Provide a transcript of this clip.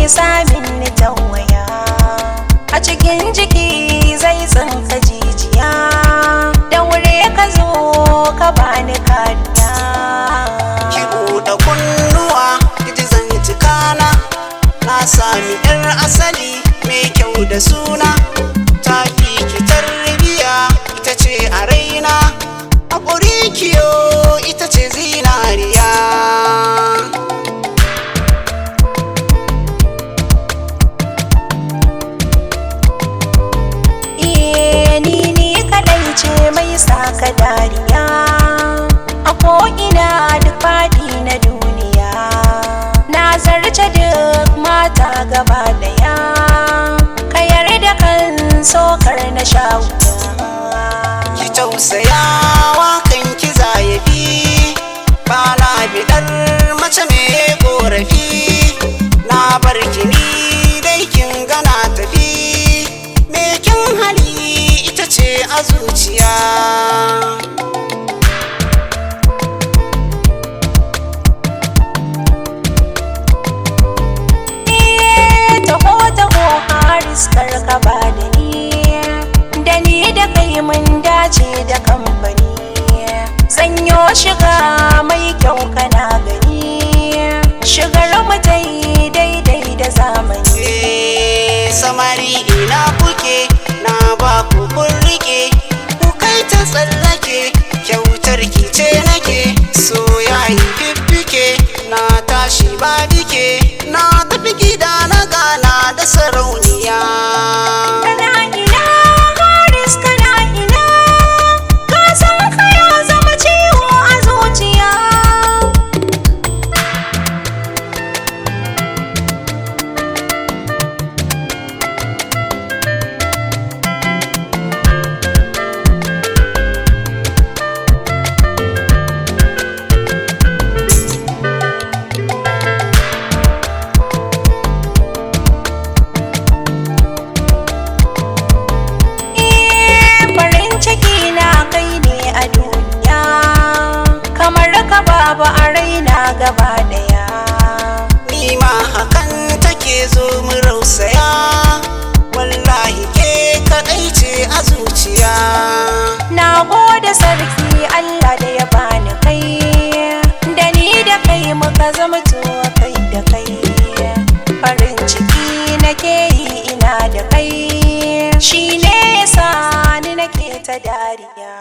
samin ni tawaya. A cikin jiki zai tsinka jijiya, da wuri ka zo ka bani kariya. Ki buɗe kunnuwa ki ji zantukana, na sami yar asali mai kyau da suna. Ta fi ki tarbiya ita ce a raina, haƙuri kiyo ita ce zinariya. Iye ni ni kaɗai ce mai saka dariya a ko'ina duk faɗi na duniya. Na zarce duk mata gaba ɗaya, ka yarda kan sokar na sha wuya. Ki tausayawa kan ki zayafi, ba na biɗar mace mai ƙorafi. Na bar ki ni dai kin gana tafi, me kin hali ita ce a zuciya. Iye taho taho Haris kar ka ba da ni, da ni da kai mun dace da kamfani. Zanyo shiga mai kyau kana gani, shigar mu ta yi daidai da zamani. Eh, samari ina kuke, na ba ku kun rike, ku kai ta tsallake, kyautar ki ce nake so yayi fiffike, na tashi ba dike, na tafi gida na gana da sarauniya. Kana ina Haris, kana ina, ka san ka ya zama ciwo a zuciya. Iye farin ciki na kai ne a duniya, kamar ka babu a raina gaba daya. Ni ma hakan take zo mu rausaya, wallahi ke kaɗai ce a zuciya. Na gode sarki Allah da ya bani kai, da ni da kai muka zama tuwa kai da kai. Farin ciki nake yi ina da kai, shi ne ya sa ni nake ta dariya.